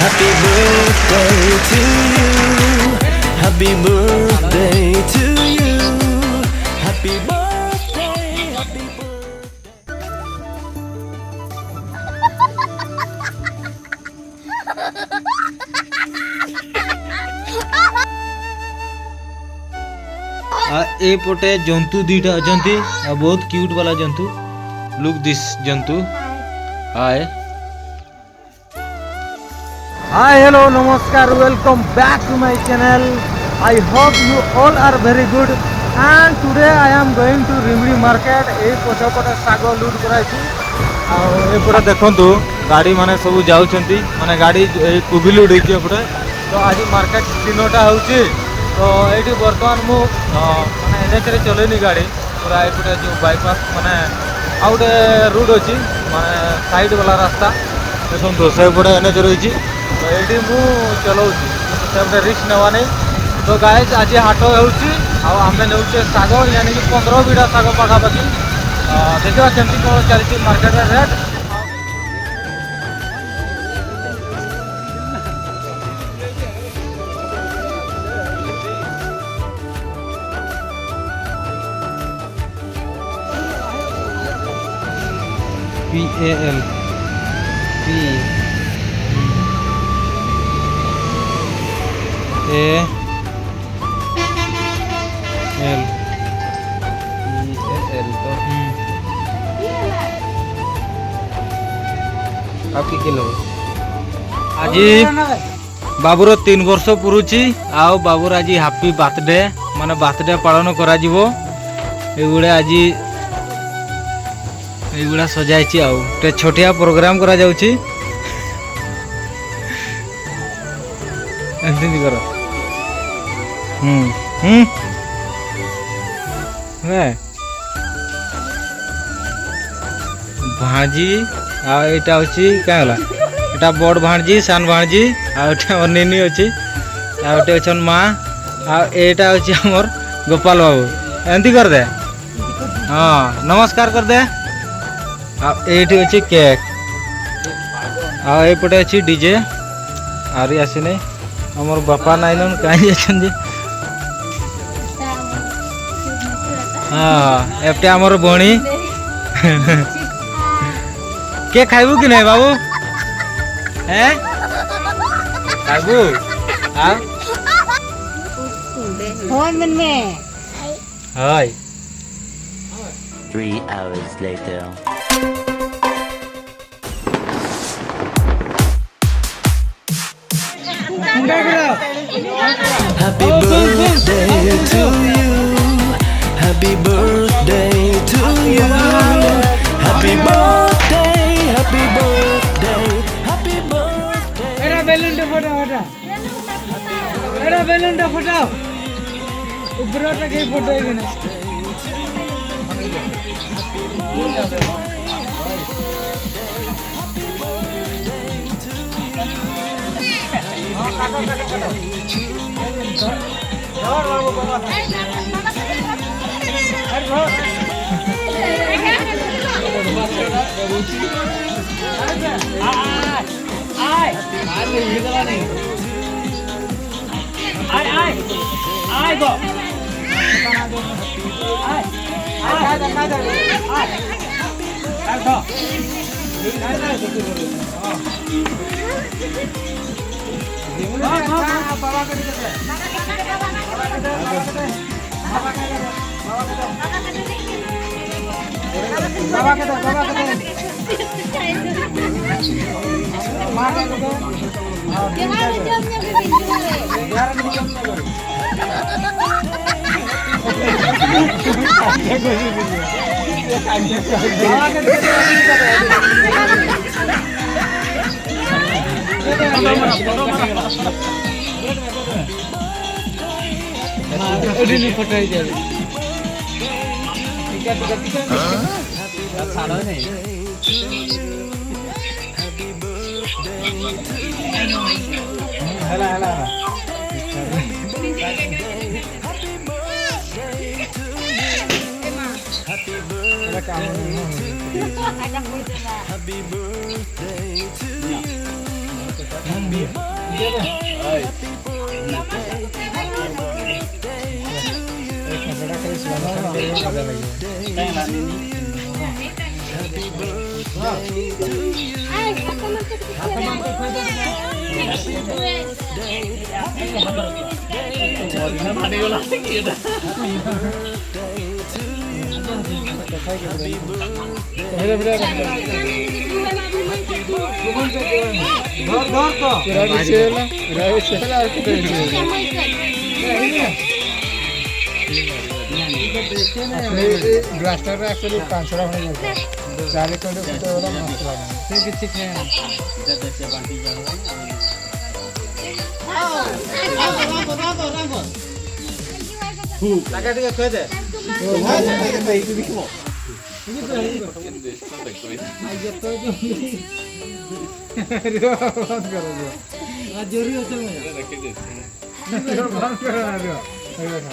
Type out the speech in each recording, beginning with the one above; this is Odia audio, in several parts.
Happy birthday to you. Happy birthday to you. Happy birthday, happy birthday. ଆଉ ଏପଟେ ଜନ୍ତୁ ଦୁଇଟା ଅଛନ୍ତି, ଆଉ ବହୁତ କ୍ୟୁଟ୍ ବାଲା ଜନ୍ତୁ। ଲୁକ୍ this ଜନ୍ତୁ। ହାଏ Hi, hello, namaskar, welcome back to my channel. I hope you all are very good. And today I am going to Rimini market. ଏଇ ପଛପଟେ ଶାଗ ଲୁଟ୍ କରାଯାଇଛି। ଆଉ ଏପଟେ ଦେଖନ୍ତୁ, ଗାଡ଼ି ମାନେ ସବୁ ଯାଉଛନ୍ତି, ମାନେ ଗାଡ଼ି ଏଇ କୋବି ଲୁଟ୍ ହେଇଛି ଏପଟେ। ତ ଆଜି ମାର୍କେଟ ଦିନଟା ହେଉଛି। ତ ଏଇଠି ବର୍ତ୍ତମାନ ମୁଁ ମାନେ ଏନ୍ଏଚ୍ରେ ଚଲେଇନି ଗାଡ଼ି, ପୁରା ଏପଟେ ଯେଉଁ ବାଇପାସ୍, ମାନେ ଆଉ ଗୋଟେ ରୁଟ୍ ଅଛି, ମାନେ ସାଇଡ଼୍ ବାଲା ରାସ୍ତା। ଦେଖନ୍ତୁ, ସେପଟେ ଏନ୍ଏଚ୍ ରହିଛି। ତ ଏଇଠି ମୁଁ ଚଲାଉଛି, କିନ୍ତୁ ସେପଟେ ରିସ୍କ ନେବା ନାହିଁ। ତ ଗାଇଜ୍, ଆଜି ହାଟ ହେଉଛି ଆଉ ଆମେ ନେଉଛେ ଶାଗ, ୟାନି କି 15 ବିଡ଼ା ଶାଗ ପାଖାପାଖି। ଦେଖିବା କେମିତି କ'ଣ ଚାଲିଛି ମାର୍କେଟରେ rate. P A L P A L. P A L ତ। ଆଉ କି କି ନେବ? ଆଜି ବାବୁର 3 ବର୍ଷ ପୁରୁଛି ଆଉ ବାବୁର ଆଜି ହାପି ବାର୍ଥଡେ, ମାନେ ବାର୍ଥଡେ ପାଳନ କରାଯିବ। ଏଗୁଡ଼ା ଆଜି ଏଇଗୁଡ଼ା ସଜାଇଛି ଆଉ ଗୋଟେ ଛୋଟିଆ ପ୍ରୋଗ୍ରାମ କରାଯାଉଛି। ଏମିତି କର। ହୁଁ ହୁଁ ହେ ଭାଣିଜି, ଆଉ ଏଇଟା ହେଉଛି କାଁ ଗଲା, ଏଟା ବଡ଼ ଭାଣିଜି, ସାନ ଭାଣିଜି, ଆଉ ଏଟା ଆମର ନିନି ଅଛି, ଆଉ ଏଠି ଅଛନ୍ ମା, ଆଉ ଏଇଟା ହେଉଛି ଆମର ଗୋପାଲ ବାବୁ। ଏମିତି କରିଦେ, ହଁ, ନମସ୍କାର କରିଦେ। ଆଉ ଏଇଠି ଅଛି କେକ୍, ଆଉ ଏଇପଟେ ଅଛି ଡିଜେ। ଆହୁରି ଆସିନି ଆମର ବାପା, ନାଇଁନ କାହିଁ ଯାଇଛନ୍ତି? ହଁ, ଏପଟେ ଆମର ଭଉଣୀ। କେ ଖାଇବୁ କି ନାଇଁ ବାବୁ? ହେ ଖାଇବୁ? ଆଉ হয়। 3 hours later. Happy birthday to you. Happy birthday to you. Happy birthday, happy birthday, happy birthday. ଏଟା ବେଲୁନଟା ଫଟାও, ଏଟା ଏଟା ବେଲୁନଟା ଫଟାও। উপরটা কেই ফটাইবে না। ଏଠି ଫଟାଇ ଯାবে। Happy birthday to ହେଲା ହେଲା ହେଲା। Happy birthday to you. Happy birthday to you. Happy birthday to you. Happy birthday, happy birthday, happy birthday to you. Birthday to you. Happy birthday to you. Happy birthday, happy birthday to you. Birthday to you. Happy birthday. ধর ধর তো। ବ୍ଲାଷ୍ଟରରେ ଆକ୍ଚୁଆଲି 500ଟା ଖଣ୍ଡେ ଦରକାର, 4 ଖଣ୍ଡେ ଫୁଟ ଗଲା, ମସ୍ତ ଲାଗେ। ସେ କିଛି ଖାଏ। ତାকে ଟିକେ ଖୁଆଇ ଦେ। ବନ୍ଦ କର। ଜରୁରୀ ଅଛି। ବନ୍ଦ କର ନା, ରୁହ। ଦେଖ।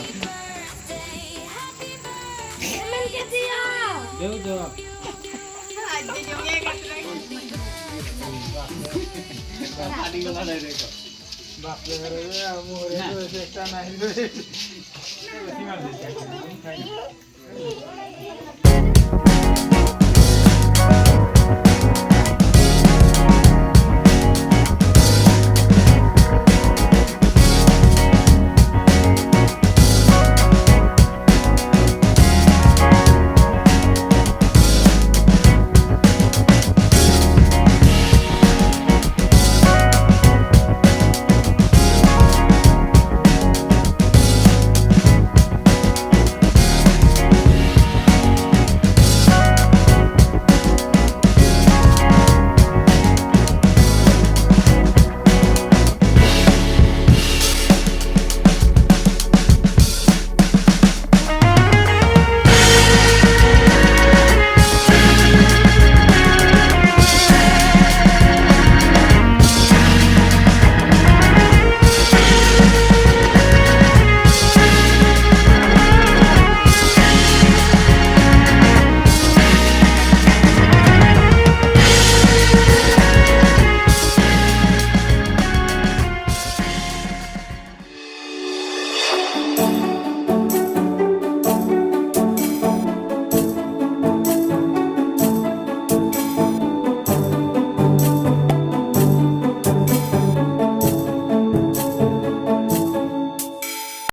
ଦେଉ ଦେଉ। ବାପରେ ଘରେ ଆଉ ମୁହଁରେ ଚେଷ୍ଟା ନାହିଁ।